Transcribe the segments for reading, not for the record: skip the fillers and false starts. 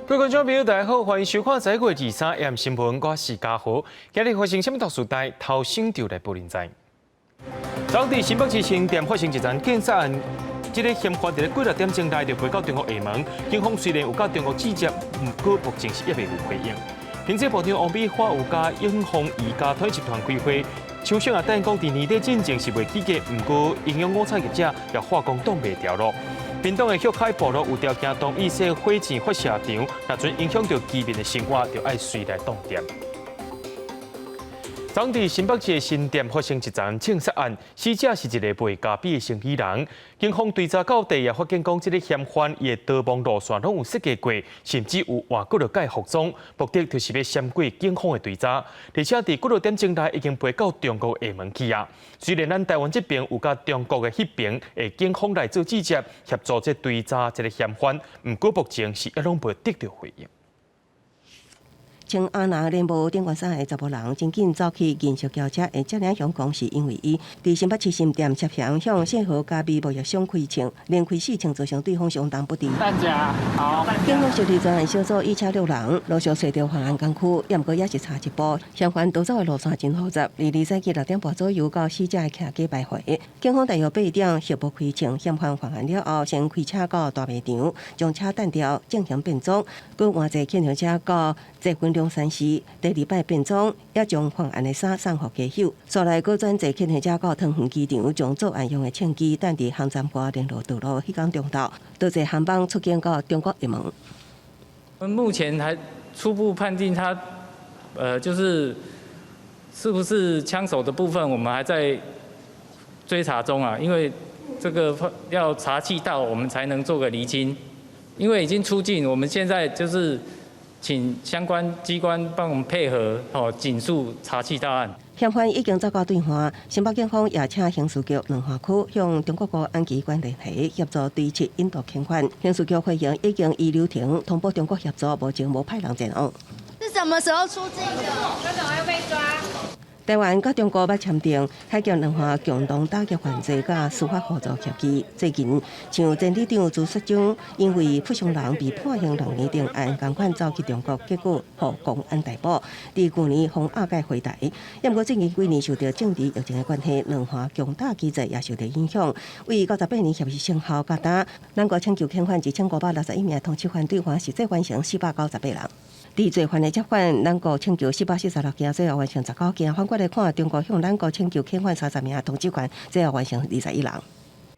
各位觀眾朋友，大家好，歡迎收看11月23 AM 新聞，我是嘉豪。今日發生啥物大事代，頭先就來報恁知。當地新北市新店發生一樁見殺案，這个嫌犯佇咧幾若點鐘內就飛到中國廈門，警方雖然有佮中國指責，毋過目前是猶未有回應。經濟部長王美花有佮永豐餘佮統一集團開會，廠商也答應講佇年底進前是袂起價，毋過營養午餐業者也話講擋袂牢囉。屏東的旭海部落有條件同意設火箭發射場，若陣影響著居民的生活，就愛隨來擋電。當地新北市的新店發生一樁槍殺案，死者是一个賣咖啡的生意人。警方追查到底也發現講，這个嫌犯伊的逃亡路線攏有設計過，甚至有換幾落改服裝，目的就是欲閃過警方的追查。而且佇幾落點鐘內已經飛到中國廈門去啊。雖然咱台灣這邊有佮中國的彼爿的警方來做指接，協助這追查這个嫌犯，毋過目前是猶攏未得著回應。穿阿拿連帽頂懸衫的查埔人，真緊走去銀色轎車，會遮爾凶狂，是因為伊佇新北市新店涉嫌向世和咖啡貿易商開槍，連開四槍，造成對方相當不治。大家好。警方設立專案小組，以車六人陸續揣著犯案工具，也毋過猶是差一步。嫌犯逃走的路線真複雜，22早起6點半左右到死者的徛家徘徊。警方大約8點協報開槍，嫌犯犯案了後，先開車到大賣場，將車擲掉進行變裝，閣換坐計程車到捷運龍山寺，第二擺變裝，也將犯案的衫送予家屬。紲來閣轉坐計程車到桃園機場，將作案用的槍支擲佇航站外聯絡道路，彼工中晝，倒坐航班出境到中國廈門。目前還初步判定他，就是是不是槍手的部分，我們還在追查中啊，因為這個要查緝到，我們才能做個釐清。因為已經出境，我們現在就是請相關機關幫我們配合，哦，盡速查緝到案。嫌犯已經走到對岸，新北警方也請刑事局龍華區向中國公安機關聯繫，協助追緝引渡遣返。刑事局回應已經依流程通報中國協助，目前無派人前往。是什麼時候出境的？為什麼會被抓？台灣佮中國捌簽訂海峽兩岸共同打擊犯罪佮司法互助協議。最近，像前里長朱雪章因為負傷人被判刑6年等案，仝款走去中國，結果予公安逮捕。佇舊年予押解回台，毋過最近幾年受著政治疫情的關係，兩岸共打機制也受著影響。為98年協議生效到今，咱國請求遣返1561名通緝犯對岸實際完成498人。佇罪犯的接返，咱國請求446件，最後完成19件。反過來看，中國向咱國請求遣返30名通緝犯，最後完成21人。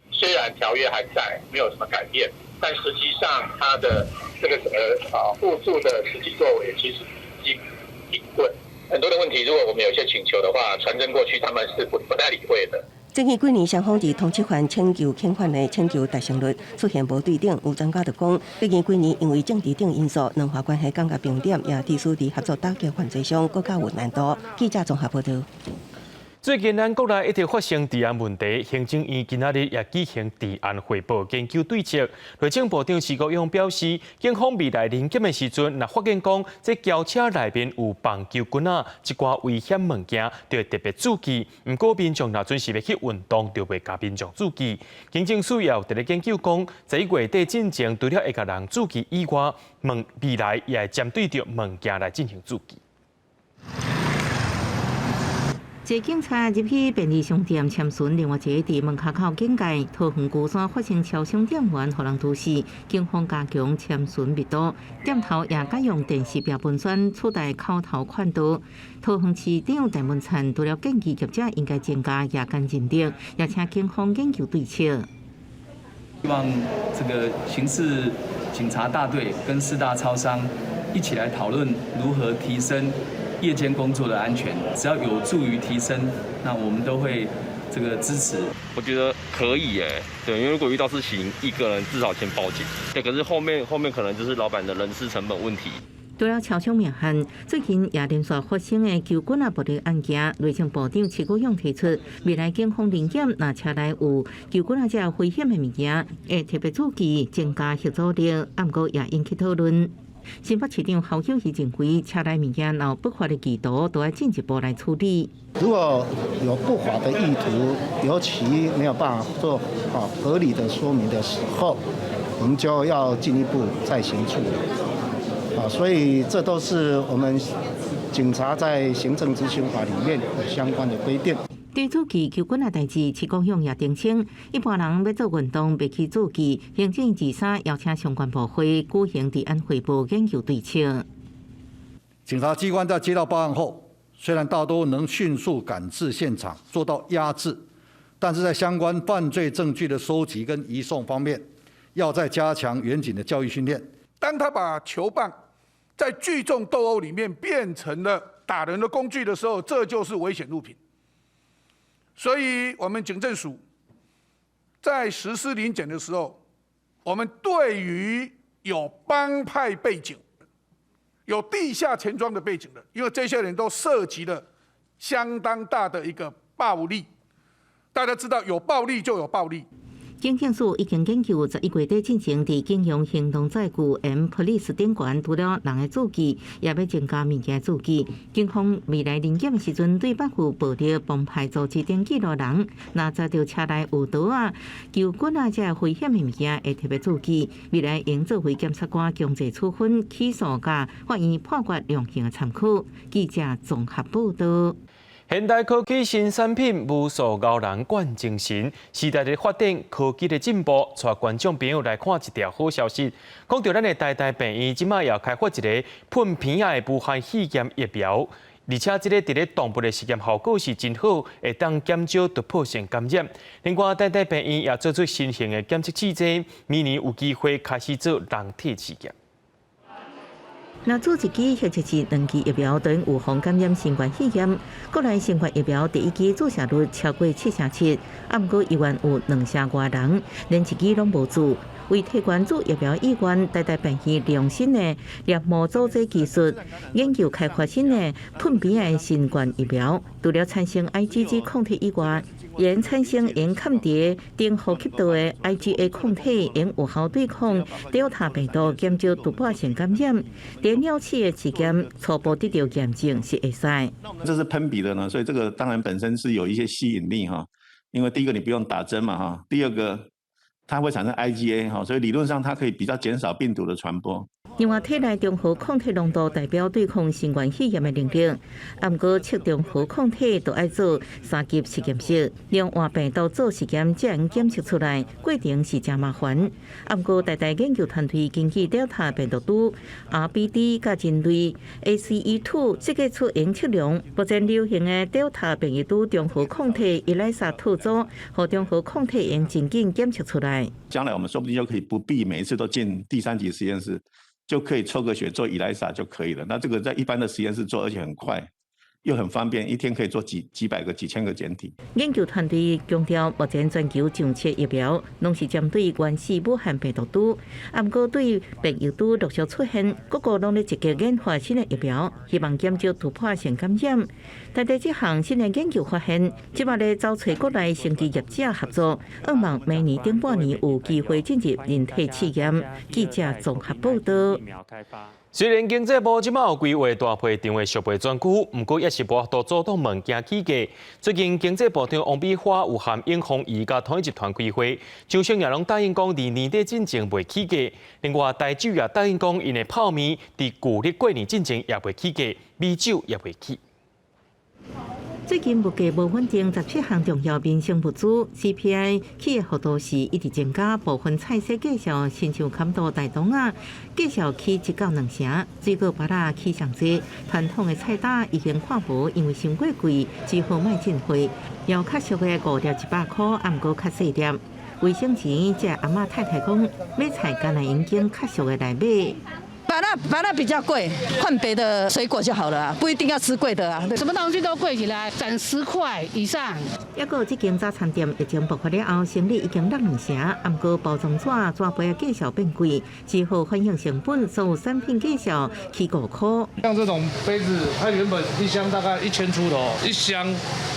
雖然條約還在，沒有什麼改變，但實際上它的這個整個互助的實際作為其實已經停頓。很多的問題，如果我們有一些請求的話，傳真過去，他們是不太理會的。最近幾年，雙方佇通緝犯請求遣返的請求達成率出現無對等。有專家就講，最近幾年因為政治等因素，兩岸關係降到冰點，也致使佇合作打擊犯罪上閣較有難度。記者綜合報導。最近咱國內一直發生治安問題，行政院今仔日也舉行治安匯報研究對策。內政部長徐國勇表示，警方未來臨檢的時陣，若發現講這轎車內面有棒球棍仔，這寡危險物件，就會特別注記。毋過民眾若準是欲去運動，就袂共民眾注記。警政署也有佇咧研究講，在月底進前，除了會共人注記以外，物未來也會針對著物件來進行注記。一個警察入去便利商店攕巡，另外一個佇門跤口警戒。桃園龜山發生超商店員予人毒死，警方加強攕巡密度，店頭也改用電視標本磚取代口頭勸導。桃園市長鄭文燦除了建議業者應該增加夜間人力，也請警方研究對策。希望這個刑事警察大隊跟四大超商一起來討論如何提升夜間工作的安全，只要有助於提升，那我們都會這個支持。我覺得可以耶，對，因為如果遇到事情，一個人至少先報警。對，可是後面可能就是老闆的人事成本問題。除了超商命案，最近也連續發生的球棍仔暴力案件，內政部長徐國勇提出，未來警方臨檢，若車內有球棍仔這危險的物件，會特別注記，增加嚇阻力，毋過也引起討論。新北市長侯友宜認為，車內物件有不法的意圖，都愛進一步來處理。如果有不法的意圖，尤其沒有辦法做好合理的說明的時候，我們就要進一步再行處理。啊，所以這都是我們警察在行政執行法裡面有相關的規定。對注記球棍的代誌，徐國勇也澄清，一般人欲做運動，袂去注記。行政院23邀請相關部會舉行治安匯報研究對策。警察機關在接到報案後，雖然大多能迅速趕至現場做到壓制，但是在相關犯罪證據的收集跟移送方面，要再加強員警的教育訓練。當他把球棒在聚眾鬥毆裡面變成了打人的工具的時候，這就是危險物品。所以，我們警政署在實施臨檢的時候，我們對於有幫派背景、有地下錢莊的背景的，因為這些人都涉及了相當大的一個暴力。大家知道，有暴力就有暴力。警政署已經研究11月底進行佇警用行動載具 M Police 頂懸，除了人的注記，也欲增加物件注記。警方未來臨檢的時陣，對捌有暴力幫派組織登記錄人，若查著車內有刀仔、球棍啊，這危險的物件，會特別注記。未來應作為檢察官強制處分、起訴佮法院判決量刑的參考。記者綜合報道。現代科技新產品無數熬人灌精神，時代的發展，科技的進步，帶觀眾朋友來看一條好消息。講著咱的台大病院，這擺也開發一个噴鼻仔的武漢肺炎疫苗，而且這个佇咧動物的實驗效果是真好，會當減少突破性感染。另外，台大病院也做出新型的檢測試劑，明年有機會開始做人體試驗。若注一劑或者是兩劑疫苗，等於預防感染新冠肺炎。國內新冠疫苗第一劑注射率超過7成7，啊，毋過猶原有2成外人連一劑攏無注。為提懸注疫苗意願，台大病院利用新的黏膜組織技術，研究開發新的噴鼻的新冠疫苗，除了產生 IgG 抗體以外，會產生用崁佇頂呼吸道的 IgA 抗體，會有效對抗 Delta 病毒，減少突破性感染。佇鳥鼠的試驗初步得著驗證是會使。這是噴鼻的呢，所以這個當然本身是有一些吸引力哈，因為第一個你不用打針嘛哈，第二個它會產生 IgA 哈，所以理論上它可以比較減少病毒的傳播。另外，體內中和抗體濃度代表對抗新冠肺炎的能力，啊，毋過測中和抗體都愛做三級實驗室，用活病毒做實驗才能檢測出來，過程是誠麻煩。啊，毋過台大研究團隊根據 Delta 病毒株 RBD 佮人類 ACE2 設計出用測量目前流行的 Delta 變異株中和抗體 ELISA 套組，予中和抗體會真緊檢測出來。將來我們說不定就可以不必每一次都進第三級實驗室。就可以抽個血做 ELISA 就可以了。那這個在一般的實驗室做，而且很快，又很方便，一天可以做幾幾百個、幾千個檢體。研究團隊強調，目前全球上市疫苗攏是針對原始武漢病毒株，啊，毋過對變異株陸續出現，各國攏咧積極研發新的疫苗，希望減少突破性感染。但佇這項新的研究發現，這擺咧走揣國內生技業者合作，向望明年頂半年有機會進入人體試驗。記者綜合報道。雖然經濟部這擺有規劃大批場的售賣專區，毋過也是無法度阻擋物件起價。最近經濟部長王美花有和永豐餘佮統一集團開會，張商也攏答應講，佇年底進前袂起價。另外，台酒也答應講，𪜶的泡麵佇舊曆過年進前也袂起價，米酒也袂起。最近物價無穩定，17項重要民生物資 CPI 起的幅度是一直增加，部分菜色價數親像砍到大東啊，價數起1到2成，水果芭樂起上濟，傳統的菜擔已經看無，因為傷過貴，只好賣進貨。有較俗的五粒100箍，啊毋過較細粒。衛生錢，這阿嬤太太講，買菜敢若用揀較俗的來買。芭樂芭樂比較貴，換別的水果就好了啊，不一定要吃貴的啊。什麼東西都貴起來，漲10塊以上。抑閣這間早餐店疫情爆發了後，生意已經落2成，毋過包裝紙、紙杯的價數變貴，只好反映成本，所有產品價數起5箍。像這種杯子，它原本一箱大概1000出頭，一箱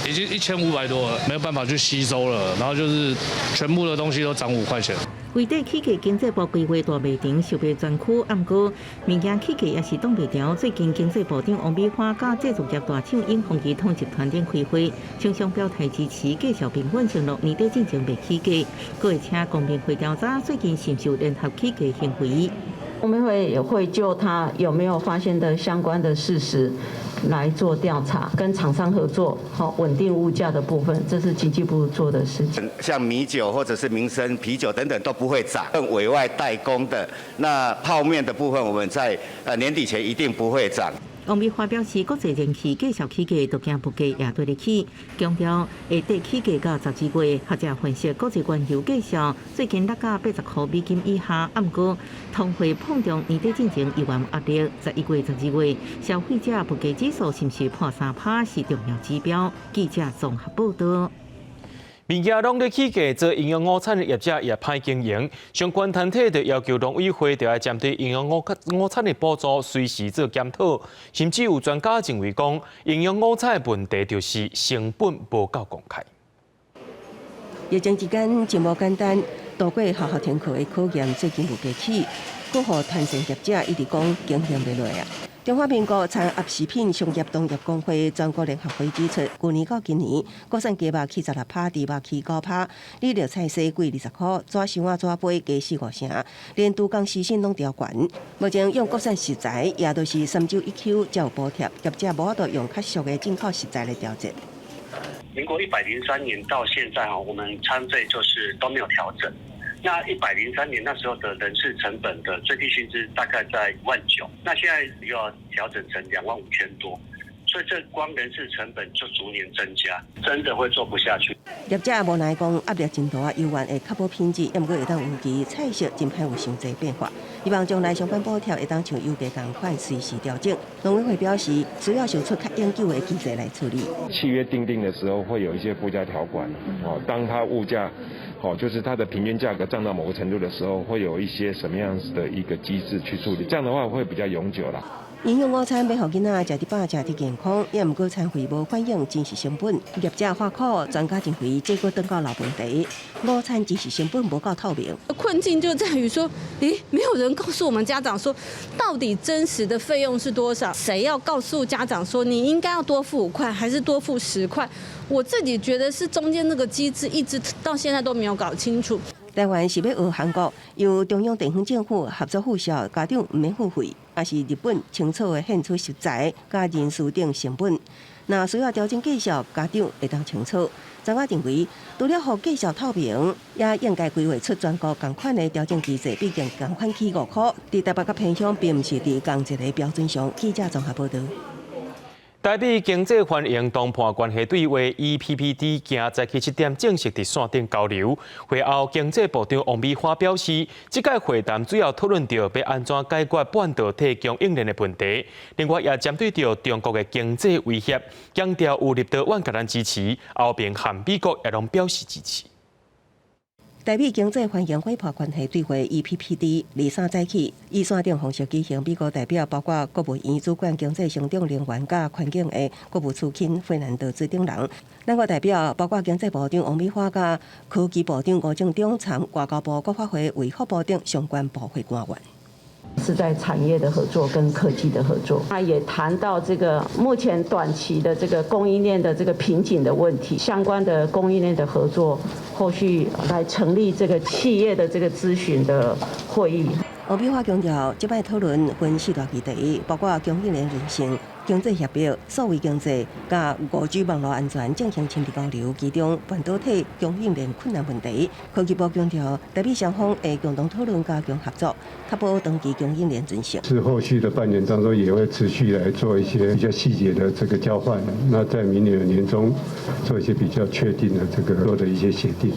已經1500多了，沒有辦法去吸收了，然後就是全部的東西都漲5塊錢。為底起價，經濟部規劃大賣場售賣專區，毋過物件起價也是擋袂牢。最近經濟部長王美花佮製造業大廠永豐餘統一集團頂開會，雙雙表態支持價數平穩，承諾年底進前袂起價。閣會請公平會調查最近是毋是有聯合起價行為。我們會就他有沒有發現的相關的事實來做調查，跟廠商合作，好穩定物價的部分，這是經濟部做的事情。像米酒或者是民生啤酒等等都不會漲，委外代工的那泡麵的部分，我們在年底前一定不會漲。王美花表示，國際燃氣繼續起價，都驚物價也綴咧起，強調會綴起價到12月。學者分析，國際原油價數最近落到80塊美金以下，毋過通貨膨脹年底進前依然壓力。11月、12月消費者物價指數是毋是破3趴是重要指標。記者綜合報道。物件攏咧起價，做營養午餐的業者也歹經營。相關團體就要求農委會就愛針對營養午餐的補助隨時做檢討，甚至有專家認為講，營養午餐的問題就是成本無夠公開。疫情期間真無簡單，度過學校停課的考驗，最近有加起，閣予攤商業者一直講經營袂落啊。中華民國餐盒食品商業同業公會全國聯合會指出，舊年到今年，國產雞肉起16趴，豬肉起9趴，滷肉菜絲貴20塊，紙箱仔紙杯加四五成，連廚工時薪攏調懸。目前用國產食材，也都是三酒一 Q 才有補貼，業者無法度用較俗的進口食材來調節。民國103年到現在哈，我們餐費就是都沒有調整。那103年那時候的人事成本的最低薪資大概在1.9萬，那現在又要調整成2.5萬多，所以這光人事成本就逐年增加，真的會做不下去。業者無奈講壓力真大，猶原會確保品質，毋過會當預期菜色真歹有傷濟變化。希望將來相關補貼會當像油價仝款隨時調整。農委會表示，需要想出較永久的機制來處理。契約訂定的時候會有一些附加條款，哦，當它物價，哦，就是它的平均價格漲到某個程度的時候，會有一些什麼樣子的一個機制去處理，這樣的話會比較永久啦。營養午餐欲予囡仔食得飽、食得健康，也毋過餐費無反映真實成本。業者發苦，專家認為這閣轉到老問題。午餐真實成本無夠透明。困境就在於說，咦，沒有人告訴我們家長說，到底真實的費用是多少？誰要告訴家長說，你應該要多付5塊，還是多付10塊？我自己覺得是中間那個機制一直到現在都沒有搞清楚。台灣是欲學韓國，由中央地方政府合作附設，家長毋免付費，抑是日本清楚的獻出食材佮人事等成本。若需要調整價數，家長會當清楚。專家認為，除了予價數透明，也應該規劃出全國仝款的調整機制。畢竟仝款起5塊，佇台北佮偏鄉並毋是佇仝一个標準上。記者綜合報道。台美經濟繁榮談判關係對話 EPPD 今早起7點正式佇線頂交流。會後，經濟部長王美花表示，這屆會談主要討論著欲按怎解決半導體供應鏈的問題，另外也針對著中國的經濟威脅，強調有立陶宛共咱支持，歐盟和美國也攏表示支持。台美經濟繁榮夥伴關係對話 EPPD 23早起以線頂方式舉行，美國代表包括國務院主管經濟成長能源佮環境的國務次卿費南德茲等人。兩國代表包括經濟部長王美花佮科技部長吳政忠參外交部國發會衛福部等相關部會官員。是在產業的合作跟科技的合作，那也談到這個目前短期的這個供應鏈的這個瓶頸的問題，相關的供應鏈的合作，後續來成立這個企業的這個諮詢的會議。王美花強調，這擺討論分四大議題，包括供應鏈韌性、經濟協作、數位經濟、佮5G 網路安全進行深入交流。其中，半導體供應鏈困難問題，科技部強調，台美雙方會共同討論加強合作，確保長期供應鏈韌性。是後續的半年當中，也會持續來做一些比較細節的這個交換。那在明年的年中，做一些比較確定的這個做的一些協定。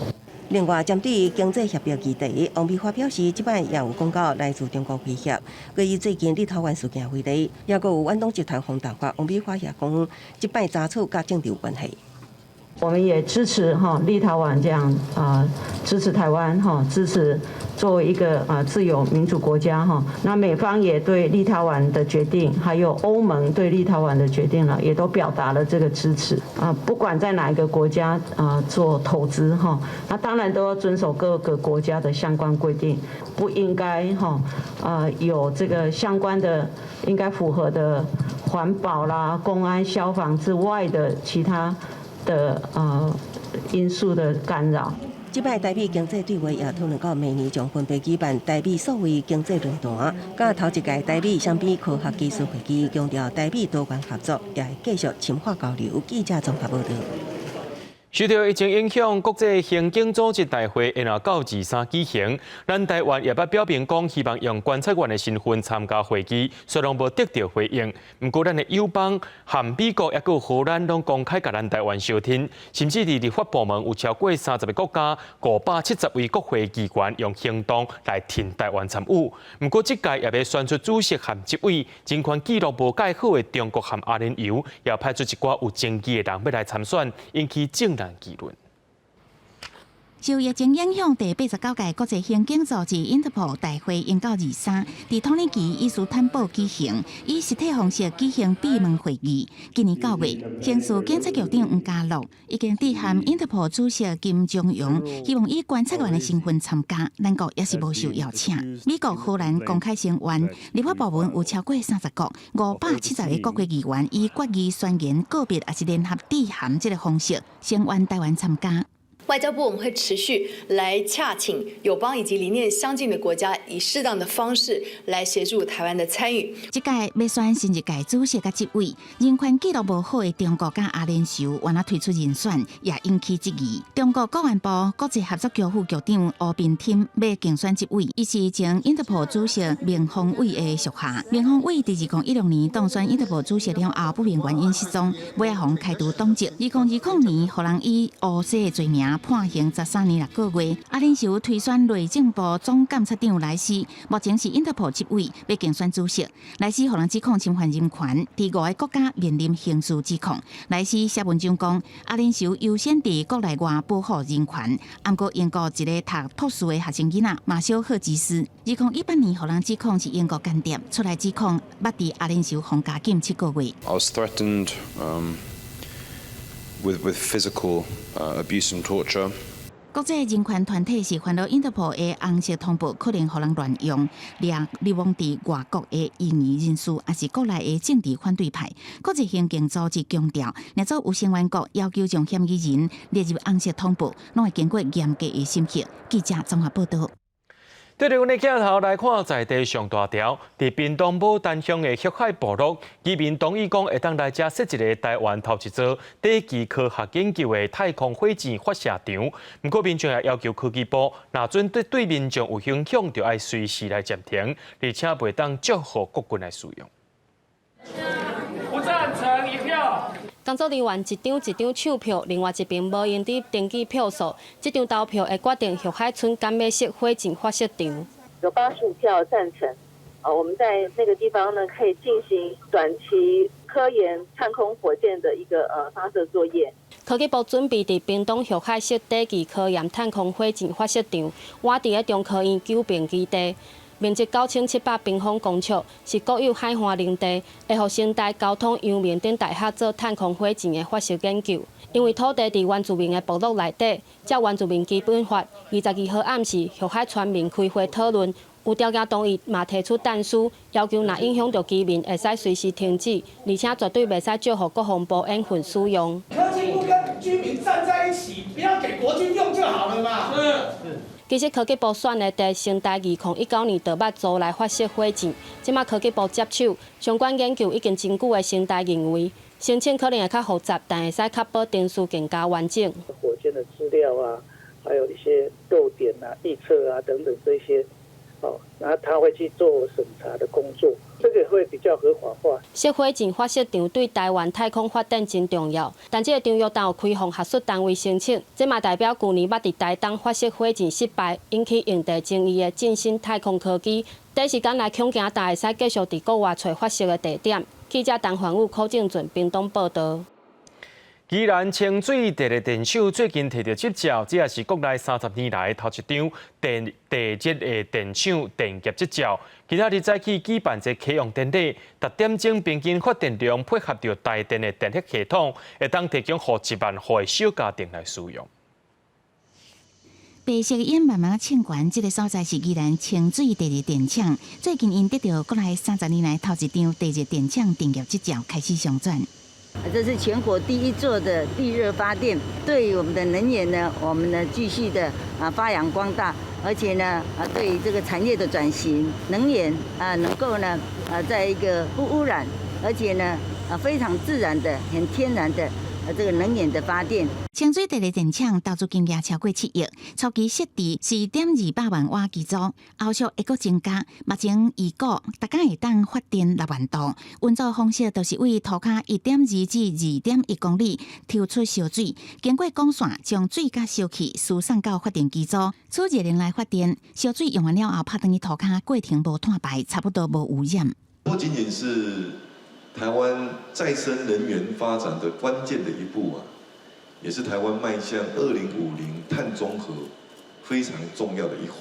另外，針對經濟協作議題，王美花表示，這擺也有講到來自中國威脅。閣以最近立陶宛事件為例，也閣有遠東集團風談話，王美花也講，這擺查處佮政治有關係。我們也支持哈立陶宛這樣啊，支持台灣哈，支持作為一個啊自由民主國家哈。那美方也對立陶宛的決定，還有歐盟對立陶宛的決定呢，也都表達了這個支持啊。不管在哪一個國家啊做投資哈，那當然都要遵守各個國家的相關規定，不應該哈啊有這個相關的應該符合的環保啦、公安、消防之外的其他的因素的干擾。這擺台美經濟對話也討論到明年將分別舉辦台美數位經濟論壇，佮頭一屆台美雙邊科學技術會議，強調台美多元合作，也會繼續深化交流。記者綜合報導。受著疫情影響，國際刑警組織大會延後到23舉行。咱台灣也捌表明講，希望用觀察員的身份參加會議，雖然無得著回應。毋過，咱的友邦含美國抑閣荷蘭攏公開共咱台灣相挺，甚至佇立法部門有超過30个國家570位國會議員用行動來挺台灣參與。毋過，這屆也欲選出主席和執委，人權紀錄無蓋好的中國和阿聯酋，也派出一寡有爭議的人欲來參選，引起眾人議論。受疫情影響，第89屆國際刑警組織 Interpol 大會延到23，佇土耳其伊斯坦堡舉行，以實體方式舉行閉門會議。今年9月，刑事警察局長黃嘉樂已經致函 Interpol 主席金鍾庸，希望以觀察員的身份參加，咱國也是無受邀請。美國、荷蘭公開聲援，立法部門有超過30國570個國會議員以決議宣言、個別抑是聯合致函這个方式聲援台灣參加。外交部我們會持續來洽請友邦以及理念相近的國家，以適當的方式來協助台灣的參與。這屆欲選新一屆主席佮執委，人權紀錄無好的中國佮阿聯酋，原來推出人選，也引起質疑。中國國安部國際合作局副局長吳斌添欲競選執委，伊是前 Interpol 主席孟宏偉的屬下。孟宏偉佇2016年當選 Interpol 主席了後，不明原因失蹤，尾仔予開除黨籍。2020年，予人以烏洗的罪名判刑13年6個月。阿聯酋推選內政部總檢察長萊斯，目前是 Interpol 執委，欲競選主席。萊斯予人指控侵犯人權，佇五个國家面臨刑事指控。萊斯寫文章講，阿聯酋優先佇國內外保護人權。毋過英國一个讀碩士的學生囡仔馬修赫吉斯，2018年予人指控是英國間諜，出來指控捌佇阿聯酋予監禁7個月。 I was threatened with physical abuse and torture. 國際人權團體是煩惱 Interpol 的紅色通報可能予人亂用，掠流亡佇外國的異議人士，抑是國內的政治反對派。國際刑警組織強調，若做有成員國要求將嫌疑人列入紅色通報，攏會經過嚴格的審核。記者綜合報導。對著阮的鏡頭來看，在地上大條，佇屏東牡丹鄉的玉海部落，居民同意講會當來遮設一个台灣頭一座地基科學研究的太空火箭發射場。毋過民眾也要求科技部，若準對對民眾有影響，就愛隨時來暫停，而且袂當借予國軍來使用。不贊成一票。工作人員一張一張唱票，另外一邊無閒佇登記票數。這張投票會決定玉海村敢欲設火箭發射場。有85票贊成，啊，我們在那個地方呢，可以進行短期科研探空火箭的一個發射作業。科技部準備佇屏東玉海設地基科研探空火箭發射場，倚佇个中科院九坪基地。面積9700平方公尺，是國有海岸林地，會予成大、交通、陽明等大學做探空火箭的發射研究。因為土地佇原住民的部落內底，照原住民基本法22號暗時，玉海村民開會討論，有條件同意，嘛提出但書，要求若影響著居民，會使隨時停止，而且絕對袂使借予國防部演訓使用。科技部跟居民站在一起，不要給國軍用就好了嘛。是。其實科技部選的地，成大2019年就捌租來發射火箭，這馬科技部接手相關研究已經真久的成大認為，申請可能會較複雜，但會使確保程序更加完整。火箭的資料啊，還有一些漏點啊、預測啊等等這些，哦，然後他會去做審查的工作，這個會比較合法化。設火箭發射場對台灣太空發展真重要，但這個場域當有開放學術單位申請，這嘛代表舊年捌佇台東發射火箭失敗，引起用地爭議的進新太空科技，短時間內恐驚會使繼續佇國外揣發射的地點。記者陳環宇、柯正俊屏東報導。宜蘭清水地熱電廠最近摕著執照，這也是國內30年來頭一張地地熱的電廠電業執照。今仔日早起舉辦這啟用典禮，逐點鐘平均發電量配合著台電的電力系統，會當提供予1萬戶的小家庭來使用。白色煙慢慢衝懸，這个所在是宜蘭清水地熱電廠。最近𪜶得著國內30年來頭一張地熱電廠電業執照開始商轉。這是全國第一座的地熱發電，對於我們的能源呢，我們呢繼續的啊發揚光大，而且呢啊對於這個產業的轉型，能源啊能夠呢啊在一個不污染，而且呢啊非常自然的、很天然的啊這個能源的發電。清水第二電廠投資金額超過7億，初期設置是2.2萬瓦機組，後續會閣增加。目前預估逐工會當發電6萬度。運作方式就是對塗跤1.2至2.1公里抽出燒水，經過管線將水佮燒氣輸送到發電機組，取熱能來發電。燒水用完了後，拍轉去塗跤，過程無碳排，差不多無污染。不僅僅是台灣再生能源發展的關鍵的一步啊！也是台灣邁向2050碳中和非常重要的一環。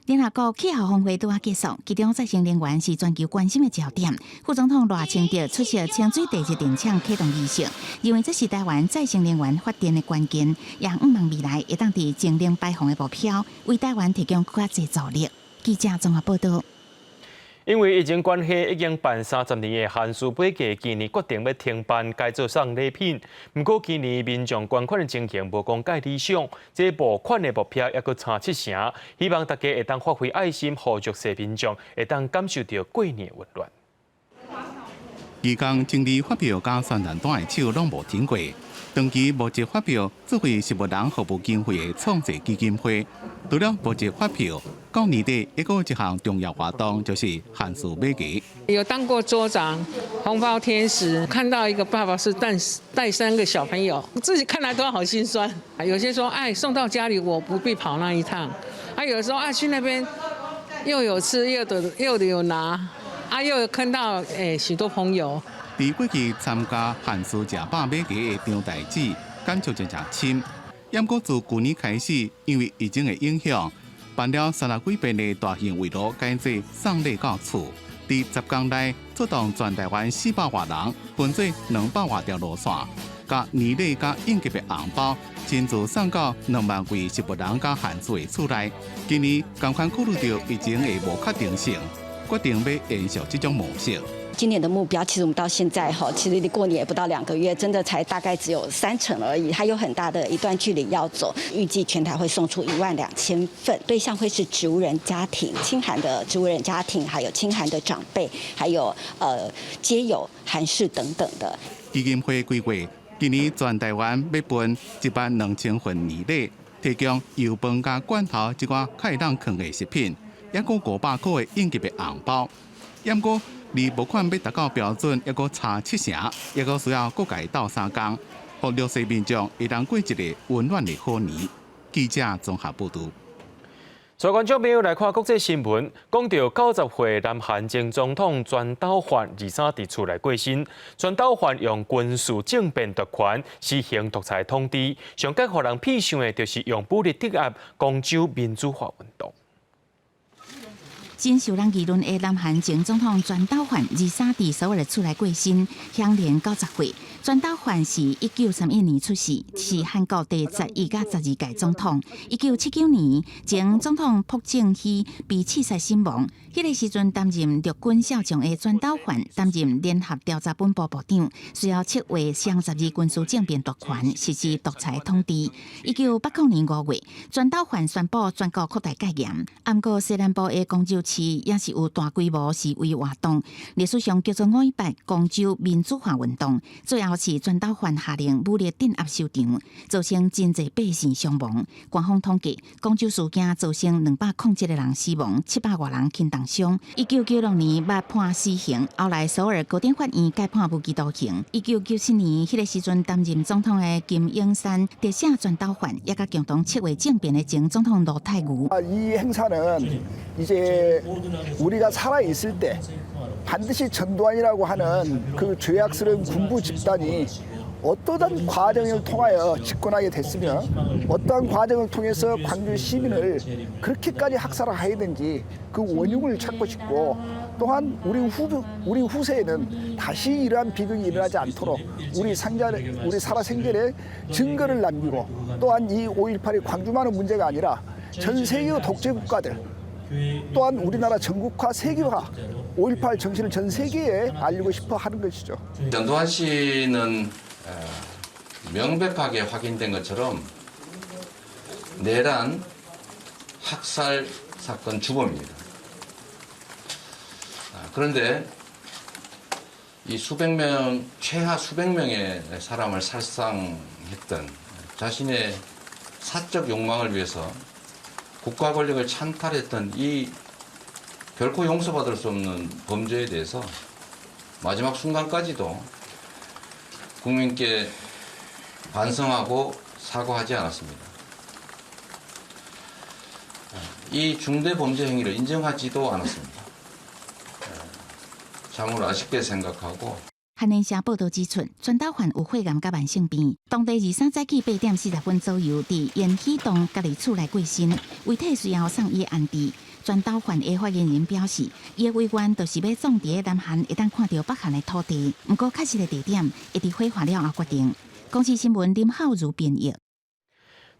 聯合國氣候峰會拄仔結束，其中再生能源是全球關心的焦點。副總統賴清德出席清水地熱電廠啟動儀式，認為這是台灣再生能源發電的關鍵，也向望未來會當佇淨零排放的目標，為台灣提供較濟助力。記者綜合報道。因為疫情關係，已經辦30年的寒暑買雞，今年決定欲停辦，改做送禮品。毋過今年民眾捐款的情形無講蓋理想，這募款的目標猶閣差7成。希望大家會當發揮愛心，予弱勢民眾會當感受著過年溫暖。期間整理發票佮宣傳單的手攏無停過，長期募集發票作為食物人服務經費的創濟基金會，除了募集發票，到年底一個一項重要活動就是寒暑買雞。有當過桌長、紅包天使，看到一個爸爸是帶帶三個小朋友，自己看來都好心酸。有些說，哎，送到家裡我不必跑那一趟。啊，有的時候啊，去那邊又有吃又得又有拿，啊，又有看到哎許多朋友。佇過去參加寒暑食飽買雞的張大姊，感觸真正深。毋過自舊年開始，因為疫情的影響，辦了30幾遍的大型圍爐改做送禮到厝。佇10工內出動全台灣400外人，分做200外條路線，共年禮佮應急的紅包，親自送到2萬位食無人佮寒暑的厝內。今年仝款考慮著疫情的無確定性，決定欲延續這種模式。今年的目標，其實我們到現在哈，其實離過年也不到2個月，真的才大概只有3成而已，還有很大的一段距離要走。預計全台會送出1萬2千份，對象會是植物人家庭、清寒的植物人家庭，還有清寒的長輩，還有街友、韓氏等等的。基金會規劃，今年全台灣欲分1萬2千份年禮，提供油飯佮罐頭這寡較會當囥的食品，猶閣500塊的應急的紅包。毋過，離募款欲達到標準，猶閣差7成，猶閣需要各界鬥相共，予弱勢民眾會當過一个溫暖的好年。記者綜合報導。所以觀眾朋友來看國際新聞，講著90歲南韓前總統全斗煥23佇厝內過身。全斗煥用軍事政變奪權，實行獨裁統治，上蓋予人痞想的，就是用武力鎮壓光州民主化運動。真受人議論的南韓前總統全斗煥，23佇首爾厝內過身，享年90歲。全斗煥是1931年出世，是韓國第11佮12屆總統。1979年，前總統朴正熙被刺殺身亡，彼个時陣擔任陸軍少將的全斗煥擔任聯合調查本部部長，隨後策劃雙十二軍事政變奪權，實施獨裁統治。1980年5月，全斗煥宣布全國擴大戒嚴，毋過西南部的光州市也是有大規模示威活動，歷史上叫做5.18光州民主化運動，最後是全斗煥下令武力鎮壓收場，造成真濟百姓傷亡。官方統計，光州事件造成207個人死亡，700外人輕重傷。1996年捌判死刑，後來首爾高等法院改判無期徒刑。1997年，彼个時陣擔任總統的金泳三，特赦全斗煥，也佮共同策劃政變的前總統盧泰愚。 이 행사는 이제 우리가 살아 있을 때 반드시 전두환이라고 하는 그 죄악스러운 군부 집단이 어떠한 과정을 통하여 집권하게 됐으며 어떠한 과정을 통해서 광주 시민을 그렇게까지 학살을 하였는지 그 원흉을 찾고 싶고 또한 우리 후세에는 다시 이러한 비극이 일어나지 않도록 우리 살아생전에 증거를 남기고 또한 이 5.18이 광주만의 문제가 아니라 전 세계 독재 국가들 또한 우리나라 전국화 세계화 5.18 정신을 전 세계에 알리고 싶어 하는 것이죠. 전두환 씨는 명백하게 확인된 것처럼 내란 학살 사건 주범입니다. 그런데 이 수백 명, 최하 수백 명의 사람을 살상했던 자신의 사적 욕망을 위해서 국가 권력을 찬탈했던 이 결코 용서받을 수 없는 범죄에 대해서 마지막 순간까지도 국민께 반성하고 사과하지 않았습니다. 이 중대 범죄 행위를 인정하지도 않았습니다. 참으로 아쉽게 생각하고 韓聯社報導指出，全斗煥有血癌佮慢性病，當地23早起8點40分左右，佇延禧洞隔離厝內過身，遺體隨後送醫安置。全斗煥的發言人表示，伊的遺願就是欲葬佇南韓會當看著北韓的土地，毋過確實的地點會佇火化了後決定。公視新聞林浩如編譯。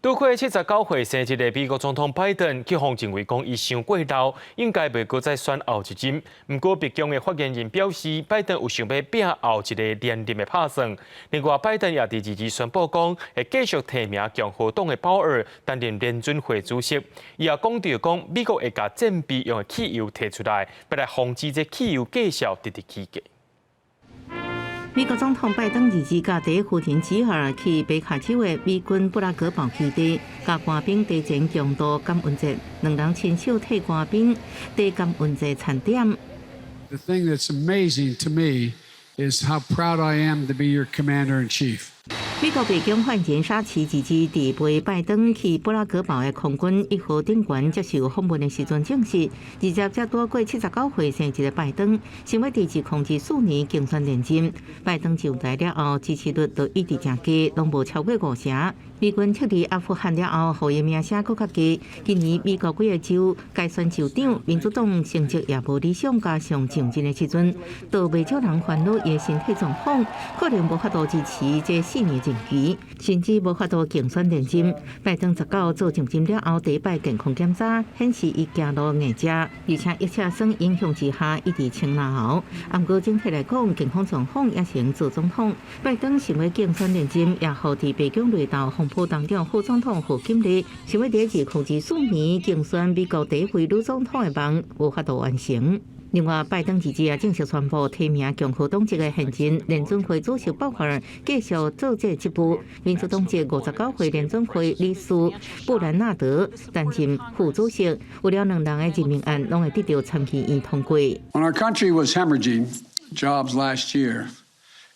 拄過79歲生日的美國總統拜登，去予認為講伊傷過老，應該袂閣再選後一任。毋過白宮的發言人表示，拜登有想欲拼後一個連任的拍算。另外，拜登也佇22宣布講，會繼續提名共和黨的鮑爾擔任聯準會主席。伊也講著講，美國會共戰備用的汽油提出來，欲來防止這汽油價數直直起價。美國總統拜登22共第一夫人吉爾去北卡州的美軍布拉格堡基地，共官兵提前共度感恩節，兩人親手替官兵遞感恩節餐點。 The thing that's amazing to me is how proud I am to be your commander in chief. 美國白宮發言人沙奇22佇陪拜登去布拉格堡的空軍一號頂懸接受訪問的時陣證實，20才拄過79歲生日的拜登，想欲佇2024年競選連任。拜登上台了後，支持率就一直誠低，攏無超過五成。美軍撤離阿富汗了後，予伊名聲閣較低。今年美國幾個州改選州長，民主黨成績也無理想，加上上任的時陣，都袂少人煩惱伊的身體狀況，可能無法度支持這4年任期，甚至無法度競選連任。拜登19做上任了後，第一擺健康檢查顯示伊行路硬食，而且腋下酸影響之下一直清嚨喉。毋過整體來講，健康狀況也會做總統。拜登想欲競選連任，也予佇白宮內鬥風波當中，副總統賀錦麗想欲佇2024年競選美國第一位女總統的夢無法度完成。另外，拜登二也正式宣布提名共和黨籍的現任聯準會主席鮑爾繼續做這個職務。民主黨籍59歲聯準會理事布蘭納德擔任副主席。為了兩人的任命案，攏會得著參議院通過。 When our country was hemorrhaging jobs last year,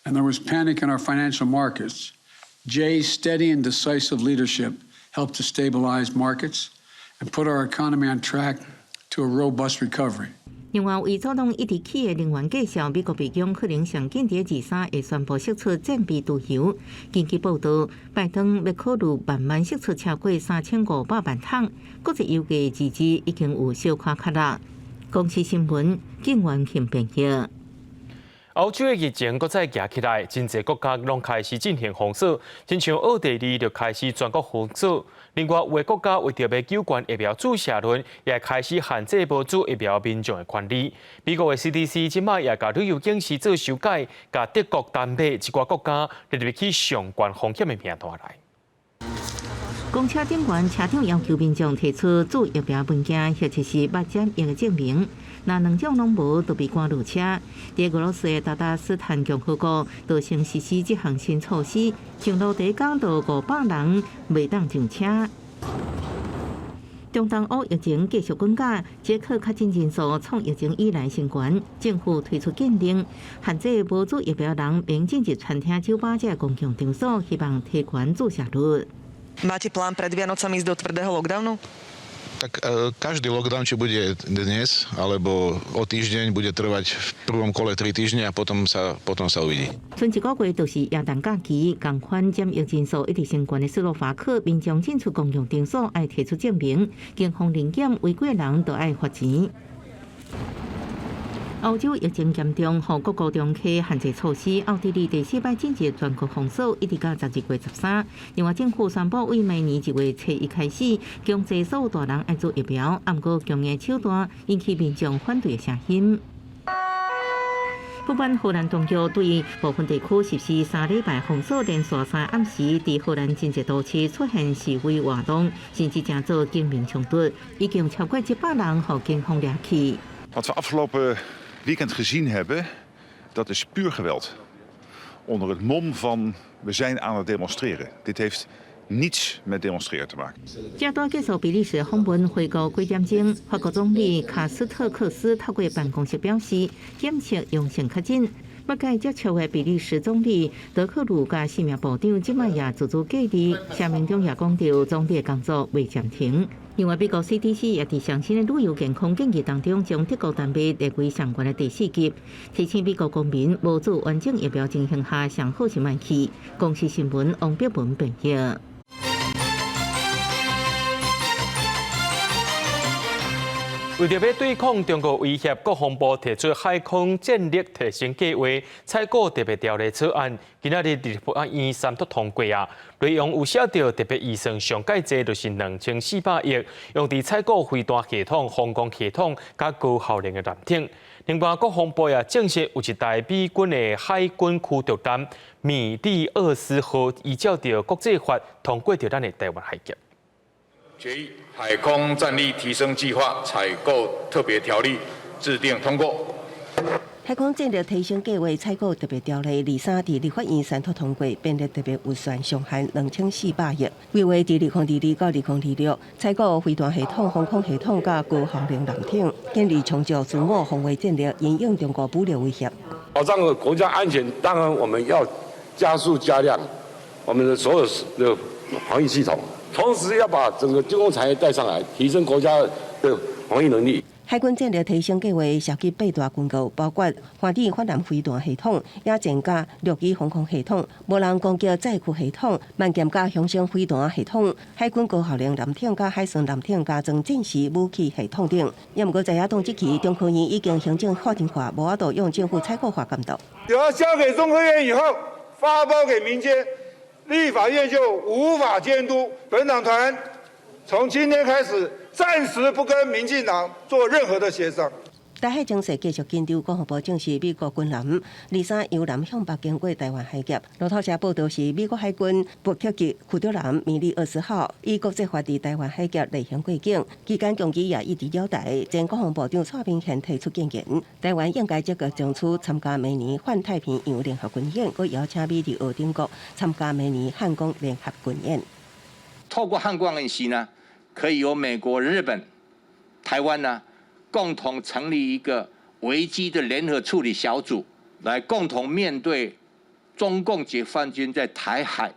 and there was panic in our financial markets, Jay's steady and decisive leadership helped to stabilize markets and put our economy on track to a robust recovery. 另外，為阻擋一直起的能源價數，美國白宮可能上緊佇23會宣布釋出戰備石油。根據報道，拜登欲考慮慢慢釋出超過3500萬桶，國際油價二已經有小可較落。公視新聞，景元慶編譯。歐洲的疫情閣再行起來，真濟國家攏開始進行封鎖，親像奧地利就開始全國封鎖。另外，有的國家為著欲救懸疫苗注射率，也開始限制無注疫苗民眾的權利。美國的 CDC 這擺也共旅遊警示做修改，共德國、丹麥一寡國家列入去上懸風險的名單內。公車頂懸，車長要求民眾提出注疫苗文件，或者是捌檢疫的證明。若兩種攏無，就被趕落車。佇俄羅斯的韃靼斯坦共和國，就先實施這項新措施，上路第一工就500人袂當上車。中東歐疫情繼續滾價，捷克確診人數創疫情以來新高，政府推出禁令，限制無注疫苗人免進入餐廳、酒吧這公共場所，希望提懸注射率。 Máte plán pred Vianocami ísť do tvrdého lockdownu? Tak každý lockdown, či bude dnes alebo o týždeň, bude trvať v prvom kole 3 týždne a potom sa uvidí. 賰一個月就是耶誕假期，仝款染疫人數一直升懸的斯洛伐克，民眾進出公共場所愛提出證明，警方臨檢違規人就愛罰錢。歐洲疫情嚴重，予各國重啟限制措施。奧地利第四擺進入全國封鎖，一直到12月13。另外，政府宣布，對明年1月初1開始，強制所有大人愛注疫苗。毋過，強硬手段引起民眾反對的聲音。不滿荷蘭當局對部分地區實施3禮拜封鎖，連續3暗時，佇荷蘭真濟都市出現示威活動，甚至成做警民衝突，已經超過100人予警方掠去。 Wat we afgelopen weekend gezien hebben, dat is puur geweld. Onder het mom van we zijn aan het demonstreren. Dit heeft niets met demonstreren te maken. 這拄結束比利時訪問回國幾點鐘，法國總理卡斯特克斯透過辦公室表示，檢測陽性確診。捌共伊接觸的比利時總理德克魯佮四名部長，這擺也自主隔離。聲明中也講著，總理的工作未暫停。另外，美國 CDC 也佇上新的旅遊健康建議當中，將德國丹麥列為上懸的第四級，提醒美國公民無做完整疫苗情形下，上好是莫去。公視新聞王碧文編譯。為著欲對抗中國威脅，國防部提出海空戰力提升計劃，採購特別條例草案，今仔日佇立法院三讀通過啊。內容有寫著特別預算上蓋濟就是2400億，用佇採購飛彈系統、防空系統佮高效能的艦艇。另外，國防部也證實有一台美軍的海軍驅逐艦米利厄斯號，依照著國際法通過著咱的臺灣海峽。決議海空戰力提升計劃採購特別條例制定通過。海空戰力提升計劃採購特別條例23佇立法院三讀通過，編列特別預算上限2400億，規劃佇2022到2026採購飛彈系統、防空系統佮高效能艦艇，建立充足自我防衛戰力，因應中國武力威脅。保障國家安全，當然我們要加速加量我們的所有的防禦系統。同時要把整個軍工產業帶上來，提升國家的防禦能力。海軍戰力提升計劃涉及八大軍購，包括環地反艦飛彈系統、野戰佮陸基防空系統、無人攻擊載具系統、萬劍佮雄升飛彈系統、海軍高效能艦艇佮海上艦艇加裝戰時武器系統等。也毋過在野黨這期，中科院已經行政法定化，無法度用政府採購法監督。只要交給中科院以後，發包給民間。立法院就無法監督。本黨團從今天開始，暫時不跟民進黨做任何的協商。台海情勢繼續緊張，國防部證實美國軍艦23由南向北經過臺灣海峽。路透社報道是美國海軍伯克級驅逐艦米利厄斯號以國際法佇臺灣海峽例行過境，期間攻擊也一直擾台。前國防部長蔡明憲提出建言，臺灣應該積極爭取參加明年泛太平洋聯合軍演，閣邀請美日澳等國參加明年漢光聯合軍演。透過漢光演習呢，可以由美國、日本、台灣呢，共同成立一個危機的聯合處理小組，來共同面對中共解放軍在台海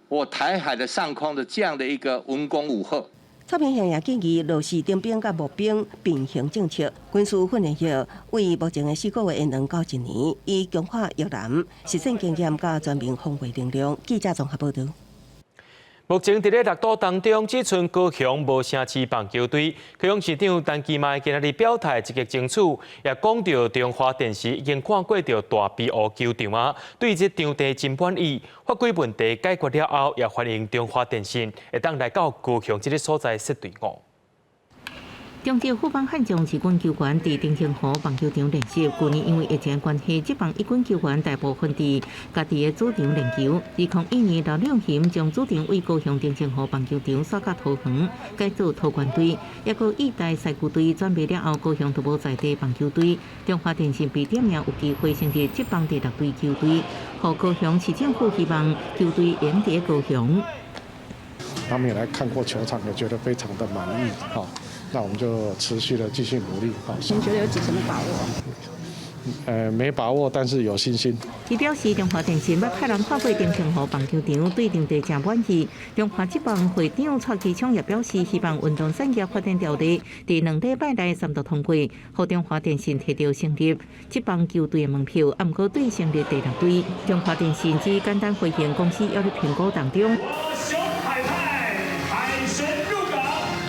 或台海的上空的這樣的一個文攻武嚇。蔡明憲也建議落實徵兵佮募兵並行政策，軍事訓練役為目前的4個月延長到一年，以強化役男實戰經驗佮全民防衛能量。記者綜合報導。目前佇咧六都當中，只賰高雄無城市棒球隊。高雄市長陳其邁今仔日表態積極爭取，也講著中華電視已經看過著大埤湖球場啊，對這場地真滿意。法規問題解決了後，也歡迎中華電信會當來到高雄這个所在設隊伍。中職富邦悍將二軍球員佇澄清湖棒球場練習。舊年因為疫情關係，職棒一軍球員大部分佇家己的主場練球。2001年，劉亮雄將主場為高雄澄清湖棒球場徙到桃園，改做桃園隊。抑閣意大賽球隊轉賣了後，高雄就無在地棒球隊。中華電信被點名有機會成立職棒第六隊球隊，予高雄市政府希望球隊會佇高雄。他們也來看過球場，也覺得非常的滿意。哈，那我們就持續的繼續努力。哈，您覺得有幾成的把握？沒把握，但是有信心。伊表示，中華電信捌派人看過澄清湖棒球場，對場地誠滿意。中華職棒會長蔡其昌也表示，希望運動產業發展條例佇2禮拜內三讀通過，予中華電信提著成立職棒球隊的門票。啊，毋過對成立第六隊，中華電信只簡單回應公司猶咧評估當中。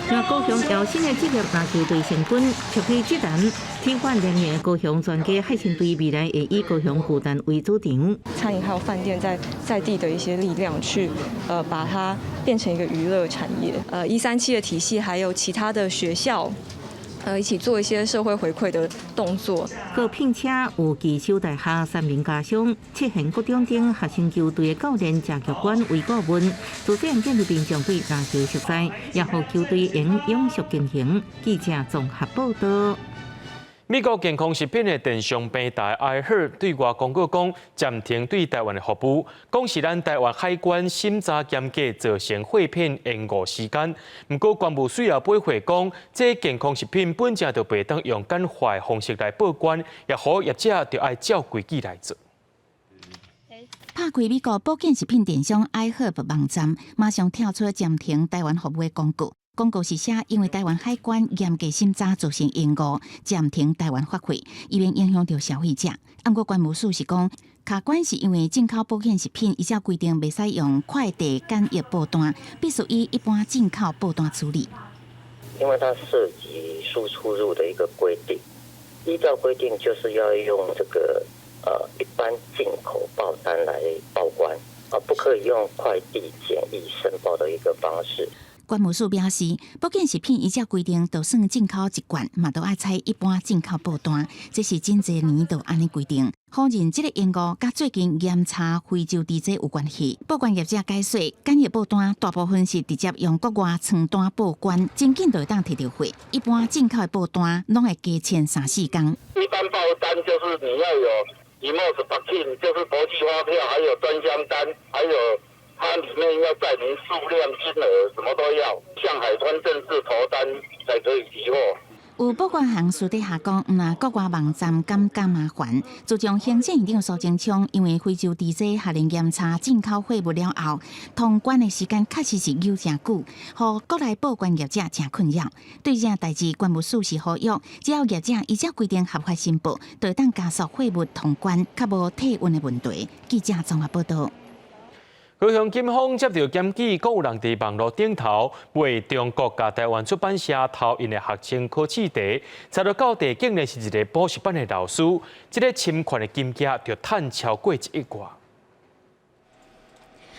那高雄有新的職業籃球隊成軍，卓飛集團體冠聯盟高雄專家海神隊未來會以高雄巨蛋為主場。餐飲還有飯店在在地的一些力量去，把它變成一個娛樂產業。137的體系，還有其他的學校。一起做一些社會回饋的動作。閣聘請有義守大學三名家長、七賢國中等學生球隊的教練鄭玉官為顧問，自細漢建議民眾對籃球熟悉，也予球隊會永續經營。記者綜合報道。美國健康食品的電商平台 iHerb 對外公告講，暫停對台灣的服務，講是咱台灣海關審查嚴格，造成貨品延誤時間。毋過關務署也回覆講，這健康食品本正就袂當用簡化方式來報關，也予業者著愛照規矩來做。拍開美國保健食品電商 iHerb 網站，馬上跳出暫停台灣服務的廣告。廣告是寫，因為台灣海關嚴格審查造成延誤，暫停台灣發貨，以免影響著消費者。毋過關務署是講，卡關是因為進口保健食品依照規定袂使用快遞簡易報單，必須以一般進口報單處理。因為它涉及輸出入的一個規定，依照規定就是要用這個一般進口報單來報關，而不可以用快遞簡易申報的一個方式。關務署表示，保健食品依照規定，就算進口一罐，嘛都愛採一般進口報單，這是真濟年都按呢規定。否認這個延誤佮最近嚴查非洲豬瘟有關係。報關業者解說，簡易報單大部分是直接用國外倉單報關，真緊就會當提著貨。一般進口的報單攏會加簽三四工。一般報單就是你要有 invoice packing，就是國際發票，還有專箱單，還有。它裡面要載明數量、金額，什麼都要，向海關正式投單才可以提貨。有報關行私底下講，毋但國外網站感覺麻煩。自從行政院長蘇貞昌因為非洲豬瘟下令嚴查進口貨物了後，通關的時間確實是有誠久，予國內報關業者誠困擾。對這代誌，關務署是呼籲，只要業者依照規定合法申報，就會當加速貨物通關，較無退運的問題。記者綜合報道。高雄警方接著檢舉，閣有人佇網路頂頭賣中國佮台灣出版社偷印的學生考試題，查著到底竟然是一個補習班的老師，這个侵權的金額就趁超過1億外。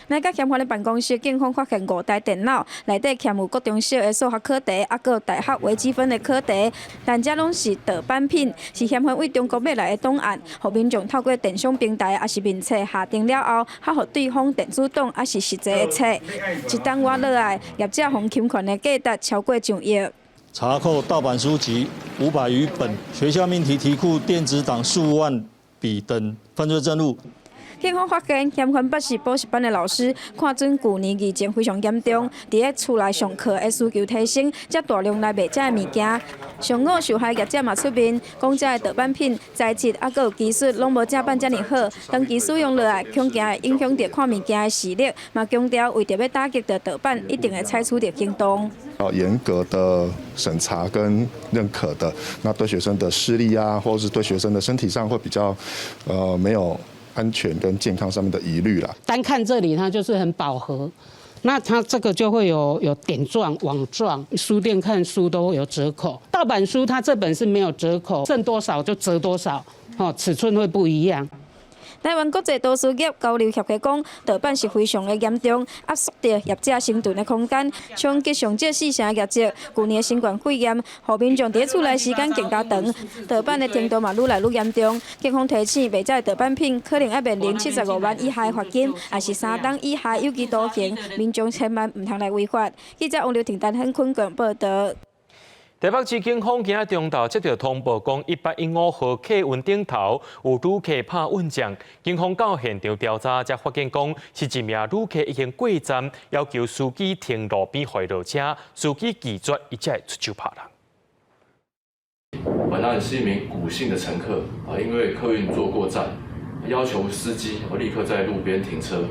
來到嫌犯的辦公室，警方發現五台電腦，內底含有國中小的數學考題，抑閣有大學微積分的考題，但這攏是盜版品，是嫌犯對中國買來的檔案，予民眾透過電商平台，抑是面冊下訂了後，較予對方電子檔，抑是實際的冊。一冬倚落來，業者予侵權的價值超過上億。查扣盜版書籍500餘本，學校命題題庫電子檔數萬筆等犯罪證物。警方發現嫌犯捌是補習班的老師，看準舊年疫情非常嚴重，佇咧厝內上課的需求提升，才大量來賣這个物件。上午受害業者嘛出面，講這个盜版品材質抑閣有技術攏無正版遮爾好，長期使用落來，恐驚會影響著看物件的視力。嘛強調為著欲打擊著盜版，一定會採取著行動。要嚴格的審查跟認可的，那對學生的視力啊，或者是對學生的身體上會比較，沒有安全跟健康上面的疑慮啦。單看這裡，它就是很飽和，那它這個就會有點狀、網狀。書店看書都有折扣，盜版書它這本是沒有折扣，剩多少就折多少，哦，尺寸會不一樣。台灣國際圖書業交流協會講，盜版是非常的嚴重，壓縮著業者生存的空間，衝擊上少四成業績。舊年新冠肺炎，予民眾佇厝內時間更加長，盜版的程度嘛愈來愈嚴重。警方提醒，賣這個盜版品可能愛面臨75萬以下罰金，抑是3冬以下有期徒刑。民眾千萬毋通來違法。記者王劉婷、陳坤強報道。台北市警方今仔中晝接著通報，講115號客運頂頭有旅客拍運將，警方到現場調查，才發現講是一名旅客已經過站，要求司機停路邊予伊落車，司機拒絕，伊才會出手拍人。本案是一名古姓的乘客啊，因為客運坐過站，要求司機立刻在路邊停車。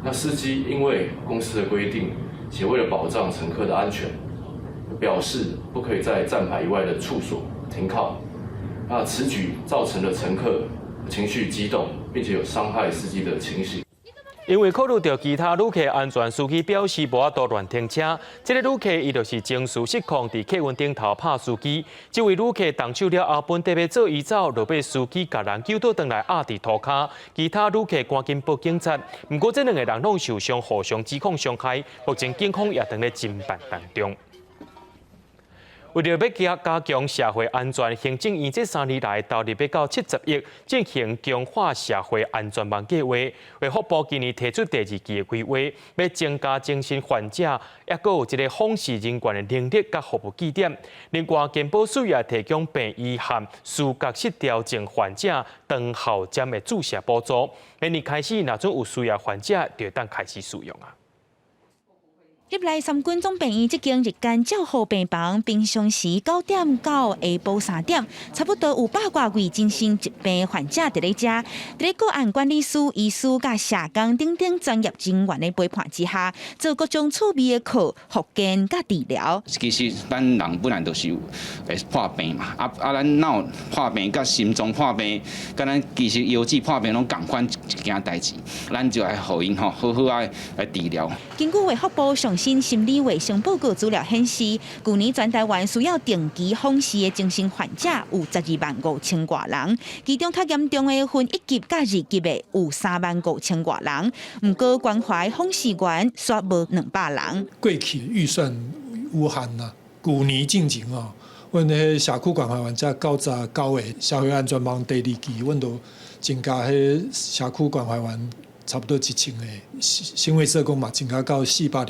那司機因為公司的規定，且為了保障乘客的安全，表示不可以在站牌以外的處所停靠。那此舉造成了乘客情緒激動，並且有傷害司機的情形。因為考慮著其他旅客安全，司機表示無法度亂停車。這个旅客伊就是情緒失控，佇客運頂頭拍司機。這位旅客動手了後，本地欲做伊走，就被司機共人救倒轉來壓佇塗跤。其他旅客趕緊報警察。毋過這兩个人攏受傷，互相指控傷害。目前警方也正咧偵辦當中。為著欲加強社會安全，行政院這3年來投入欲到70億，進行強化社會安全網計劃。衛福部今年提出第二期的規劃，欲增加精神患者，抑閣有這个訪視人員的能力佮服務據點。另外，健保署也提供病醫和思覺失調症患者長效針的注射補助。明年開始，若準有需要患者，就會當開始使用啊。入來三軍總病院這間日間照護病房，平常時9點到下晡3點，差不多有百外位精神疾病患者佇咧遮。佇咧個案管理師、醫師佮社工等等專業人員的陪伴之下，做各種趣味的課、復健佮治療。其實咱人本來就是會破病嘛，啊啊，咱腦破病佮心臟破病，佮咱其實腰子破病攏仝款一件代誌，咱就愛予𪜶吼好好仔來治療。根據衛福部上新心理衛生報告資料顯示，舊年全台灣需要定期訪視的精神患者有12萬5千外人，其中較嚴重的分一級佮二級的有3萬5千外人。毋過關懷訪視員煞無200人。過去預算有限啦，舊年進前哦，阮彼社區關懷員才99個，社會安全網第二期，阮就增加彼社區關懷員。差不多1000个，行為社工嘛，增加到420個。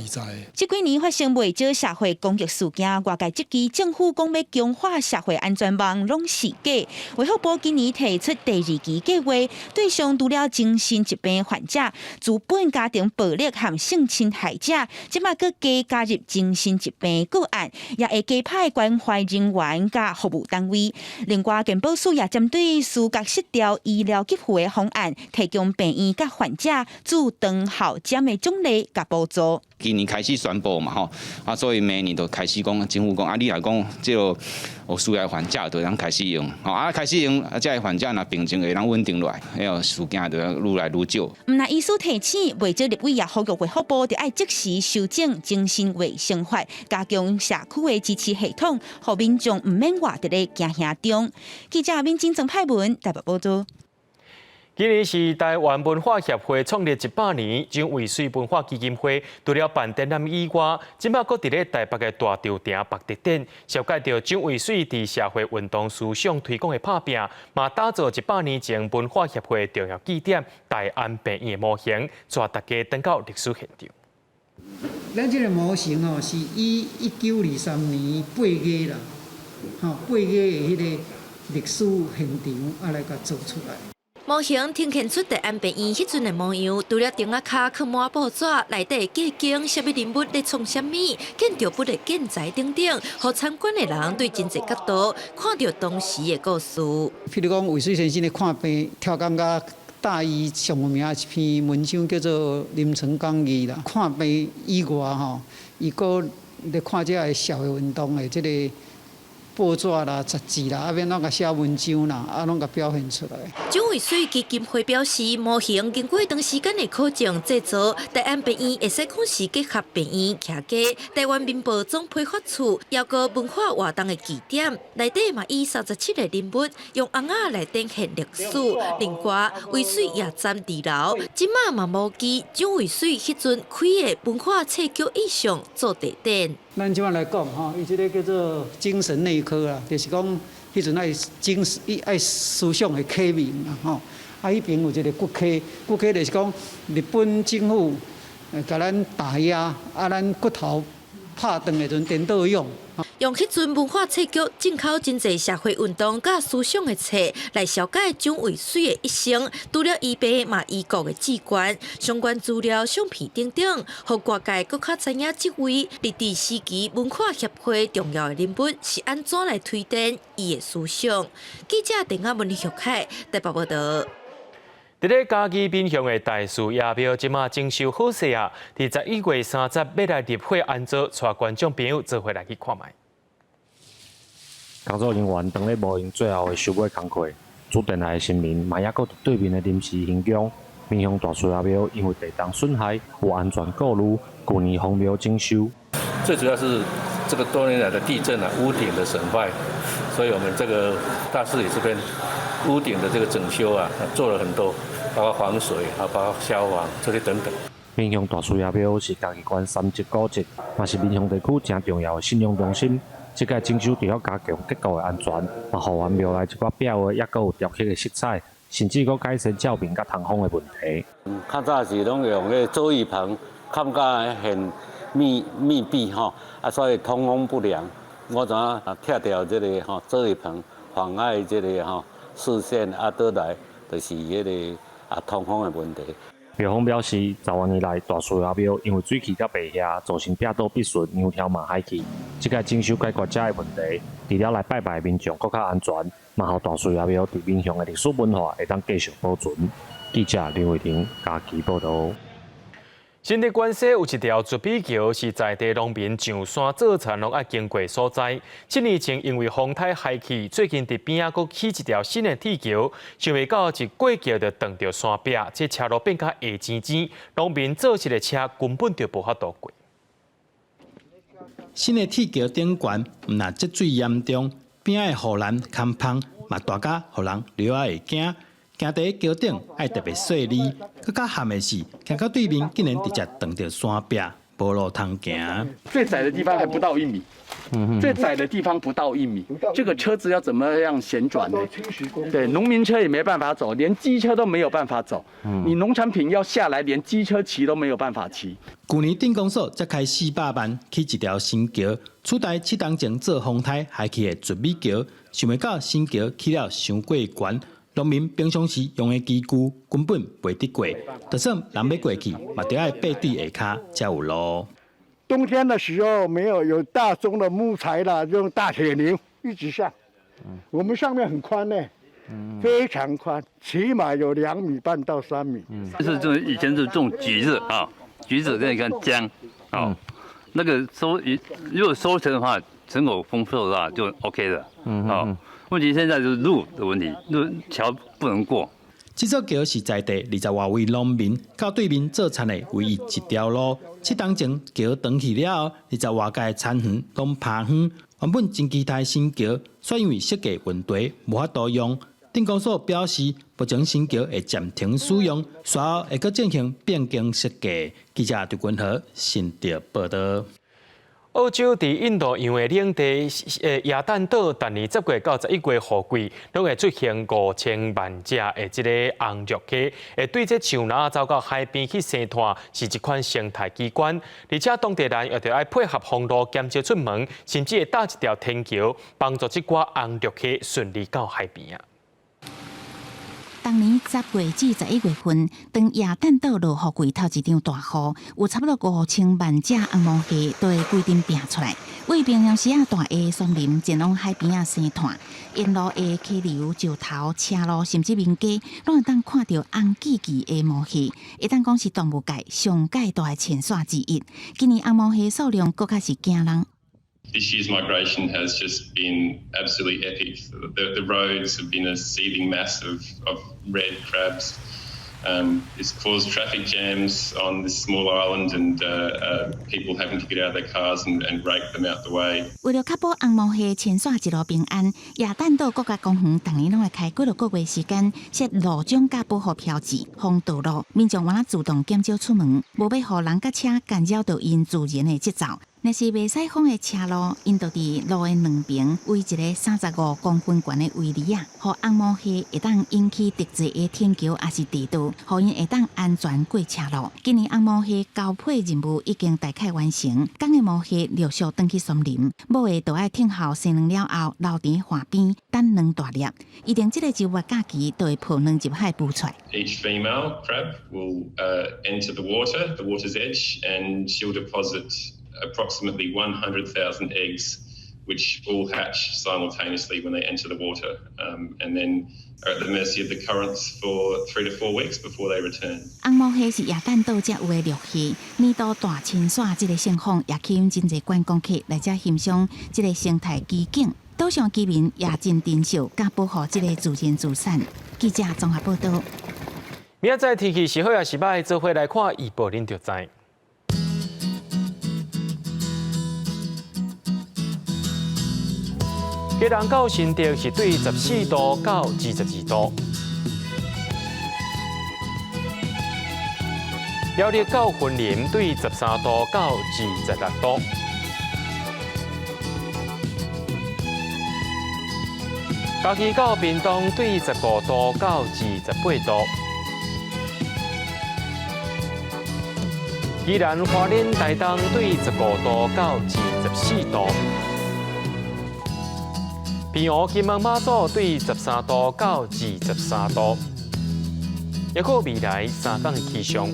這幾年發生袂少社會攻擊事件，外界質疑政府講欲強化社會安全網攏是假。衛福部今年提出第二期計劃，對象除了精神疾病患者、資本家庭暴力和性侵害者，這馬閣加加入精神疾病個案，也會加派關懷人員佮服務單位。另外，健保署也針對思覺失調醫療給付的方案，提供病院佮患者注長效針的獎勵佮補助。今年開始宣布嘛吼，啊，所以明年就開始講政府講啊，你若講這个有需要患者，就會當開始用，吼啊，開始用啊，這个患者若病情會當穩定落來，彼个事件就愈來愈少。毋但醫師提醒，袂少立委也呼籲衛福部著愛即時修正精神衛生法，加強社區的支持系統，予民眾毋免活佇咧驚嚇中。記者敏晶曾派文台北報導。今年是台灣文化協會創立100年，蔣渭水文化基金會除了辦展覽以外，這擺閣佇咧台北的大稻埕百德展，紹介著蔣渭水佇社會運動思想推廣的拍拚，嘛打造100年前文化協會重要據點大安病院的模型，帶大家轉到歷史現場。咱這个模型吼，是以1923年8月啦，吼8月的彼个歷史現場啊來共做出來。模型呈現出大安病院彼陣的模樣，除了燈仔跤囥抹布紙，內底隔間啥物人物咧創啥物，建築物的建材等等，予參觀的人對真濟角度看著當時的故事。譬如講，渭水先生咧看病，跳工甲大醫上有名一篇文章叫做《臨床講義》啦。看病以外吼，伊閣咧看這个社會運動的這个報紙啦、雜誌啦，啊，欲按怎共寫文章啦，啊，攏共表現出來。蔣渭水基金會表示，模型經過長時間的考證製作，大安病院會使講是結合病院、徛家、台灣民報總批發處，抑閣文化活動的據點，內底嘛以37個人物用尪仔來展現歷史。另外，渭水驛站二樓，這馬嘛模擬蔣渭水彼陣開的文化冊局意象做地點。咱這擺來講吼，伊這个叫做精神內科啦，就是講彼陣愛精神、伊愛思想的啟明啦吼。啊，彼爿有一个骨科，骨科就是講日本政府共咱打壓，啊，咱骨頭拍斷的時陣顛倒用。用彼陣文化冊局進口真濟社會運動佮思想的冊來紹介蔣渭水的一生，除了醫病嘛醫國的志願，相關資料、相片等等，予外界閣較知影這位日治時期文化協會重要的人物是按怎來推展伊的思想。記者鄧亞文、玉凱台北報導。佇咧嘉義民雄的大樹爺廟，這馬整修好勢啊！佇11月30欲來入伙安座，帶觀眾朋友做伙來去看覓。工作人員當咧模型最後的收尾工課，主殿內的神明嘛猶閣佇對面的臨時行宮。民雄大樹爺廟因為地動損害有安全顧慮，舊年封廟整修。最主要是這個多年來的地震啊，屋頂的損壞，所以我們這個大寺裡這邊屋頂的這個整修啊，做了很多，包括防水啊，包括消防這些等等。民雄大樹爺廟是嘉義縣三級古蹟，嘛是民雄地區誠重要的信仰中心。這屆整修除了加強結構的安全，嘛復原廟內一寡壁畫猶閣有雕刻的色彩，甚至閣改善照明佮通風的問題。較早是攏用彼個遮雨棚，崁甲很密密閉吼，啊，所以通風不良。我怎啊拆掉這個吼遮雨棚，妨礙這個吼視線啊，倒來就是彼個啊通風的問題。廟方表示，十外年來大師爺廟因為水氣佮白蟻造成壁倒必損、牛跳嘛海去。這屆整修解決這个問題，除了來拜拜民眾閣較安全，嘛予大師爺廟佇民雄的歷史文化會當繼續保存。記者林慧婷嘉義報導。新竹關西有一條絕美橋，是在地農民上山做田攏愛經過所在。七年前因為風颱害去，最近佇邊仔閣起一條新的鐵橋，想袂到一過橋就撞著山壁，這車路變較下尖尖，農民做穡的車根本就無法度過。新的鐵橋頂懸，毋但積水嚴重，邊仔的護欄空芳嘛大甲予人尿仔會驚。行佇橋頂愛特別細膩，閣較慘的是，行到對面竟然直接撞著山壁，無路通行。最窄的地方還不到一米，最窄的地方不到一米，這個車子要怎麼樣旋轉呢？對，農民車也沒辦法走，連機車都沒有辦法走。你農產品要下來，連機車騎都沒有辦法騎。舊年鎮公所才開400萬起一條新橋，取代7冬前做風颱害去的絕美橋，想袂到新橋起了傷過懸。農民平常時用的機具根本袂得過，就算人欲過去，嘛著愛爬對下跤才有路。冬天的時候沒有有大宗的木材啦，用大鐵牛一直上。我們上面很寬呢，非常寬，起碼有2.5米到3米。就是這以前是種橘子啊，橘子那個薑啊，那個收如果收成的話，成果豐碩的話就 OK 的。嗯，好。問題現在就是路的問題，路橋不能過。這座橋是在地20外位農民到對面做田的唯一一條路。7冬前橋斷去了後，20外個田園攏趴荒。原本真期待新橋，卻因為設計問題無法度用。鎮公所表示，目前新橋會暫停使用，隨後會閣進行變更設計。記者張君和新竹報導。澳洲佇印度洋的領地，耶誕島，逐年10月到11月雨季，攏會出現5000萬隻的這个紅綠蝦，會對這樹林走到海邊去生湠，是一款生態奇觀。而且當地人也著愛配合封路，減少出門，甚至會搭一條天橋，幫助這寡紅綠蝦順利到海邊啊。逐年10月至11月份，當耶誕島落雨季頭一場大雨，有差不多5000萬隻紅毛蝦都會規陣拚出來，為平常時仔大下松林前往海邊仔生湠，沿路的溪流、石頭、車路，甚至民家，攏會當看著紅吱吱的毛蝦，會當講是動物界上蓋大的遷徙之一。今年紅毛蝦數量閣較是驚人。 This year's migration has just been absolutely epic. The roads have been a seething mass of red crabs. It's caused traffic jams on this small island and people having to get out of their cars and rake them out the way. 為了確保紅毛蝦遷徙一路平安，耶誕島國家公園逐年攏會開幾落個月時間設路障佮保護標誌，封道路，民眾嘛自動減少出門，無欲予人佮車干擾著𪜶自然的節奏。若是袂使封的車路，𪜶就佇路的兩邊圍一个35公分懸的圍籬仔，予紅毛蝦會當引起特製的天橋抑是地道，予𪜶會當安全過車路。今年紅毛蝦交配任務已經大概完成，公的毛蝦陸續轉去松林，母的就愛等候生卵了後留佇岸邊等卵大粒。預定這个週末假期就會抱卵入海孵出來。 Each female crab will enter the water, the water's edge, and she'll deposit approximately 100,000 eggs, which all hatch simultaneously when they enter the water, and then are at the mercy of the currents for 3 to 4 weeks before they return. 紅毛蝦是耶誕島才有的陸蝦，年度大遷徙這个盛況也吸引真濟觀光客來遮欣賞這个生態奇景。島上居民也真珍惜佮保護這个自然資產。記者綜合報導。明仔載天氣是好抑是䆀，做伙來看預報，恁就知。基隆到新竹是對14度到22度，苗栗到雲林對13度到26度，嘉義到屏東對15度到28度。宜蘭花蓮台東對15度到24度。澎湖金門馬祖對13度到23度。抑閣未來3工的氣象。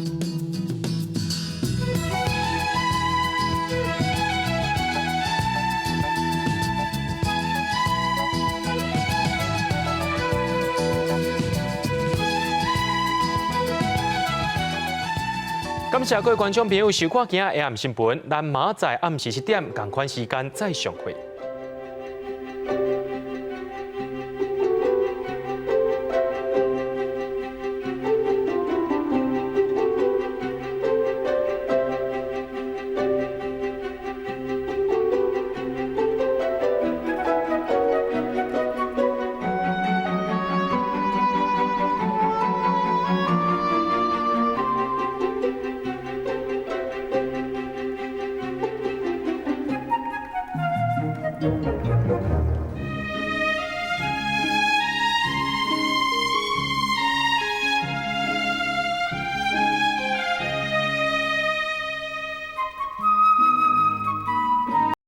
感謝各位觀眾朋友收看今仔下暗新聞，咱明仔載暗時7點仝款時間再相會。